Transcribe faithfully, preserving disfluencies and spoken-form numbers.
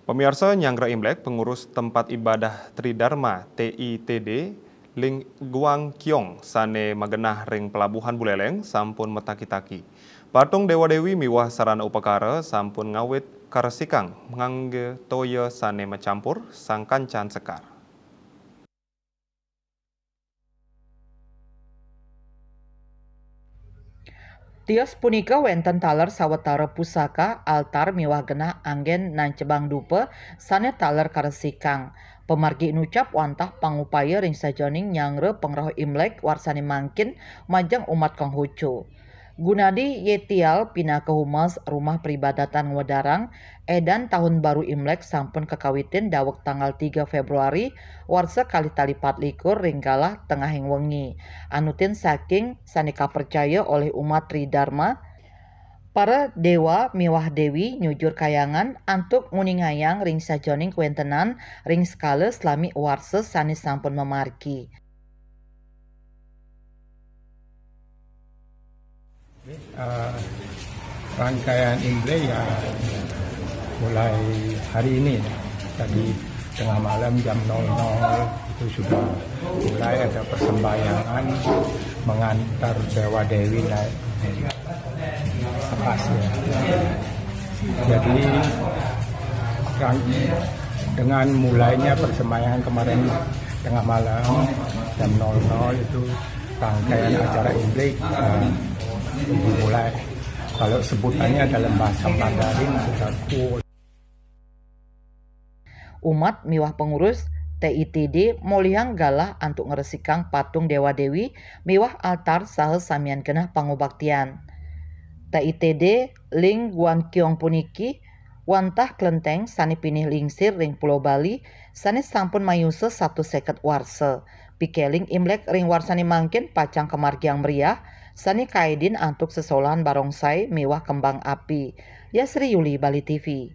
Pamiarsa, nyanggra Imlek, pengurus tempat ibadah Tridharma, T I T D, Ling Guang Kiong, sane magenah ring Pelabuhan Buleleng, sampun mataki-taki. Patung Dewa Dewi miwah sarana upakara sampun ngawit karesikang ngangge toya sane macampur, sangkancan sekar. Tios punika wenten taler sawetara pusaka, altar miwah genah anggen nancebang dupa sane taler karesikang. Pamargi inucap wantah pangupaya ring sajeroning nyanggra pangrauh Imlek warsane mangkin majeng umat Konghucu. Gunadi Yetial pinaka humas Rumah Peribadatan Ngwedarang, edan tahun baru Imlek sampun kakawitin daweg tanggal tiga Februari warsa kalih tali pat likur ring galah tengahing wengi. Anutin saking sane kapercaya olih umat Tridharma, para dewa miwah dewi nyujur kayangan antuk nguningayang ring sajeroning kawentenan ring sekala salami warsa sane sampun mamargi. Eh, rangkaian Imlek ya mulai hari ini. Tadi tengah malam jam nol nol itu sudah mulai ada persembahyangan mengantar Dewa Dewi naik atas ya. Jadi rang-, dengan mulainya persembahyangan kemarin tengah malam jam nol nol itu rangkaian acara Imlek, eh, dimulai. Kalau sebutannya dalam bahasa Mandarin sudah kuo. Umat miwah pengurus T I T D molihang galah antuk ngresikang patung Dewa Dewi miwah altar saha samian genah pangubaktian. T I T D Ling Guan Kiong puniki wantah klenteng sane pinih lingsir ring Pulo Bali sane sampun mayusa satus seket warsa. Pikeling Imlek ring warsane mangkin pacang kamargiang meriah, sane kaidin antuk sesolahan barongsai miwah kembang api. Yasri Yuli, Bali T V.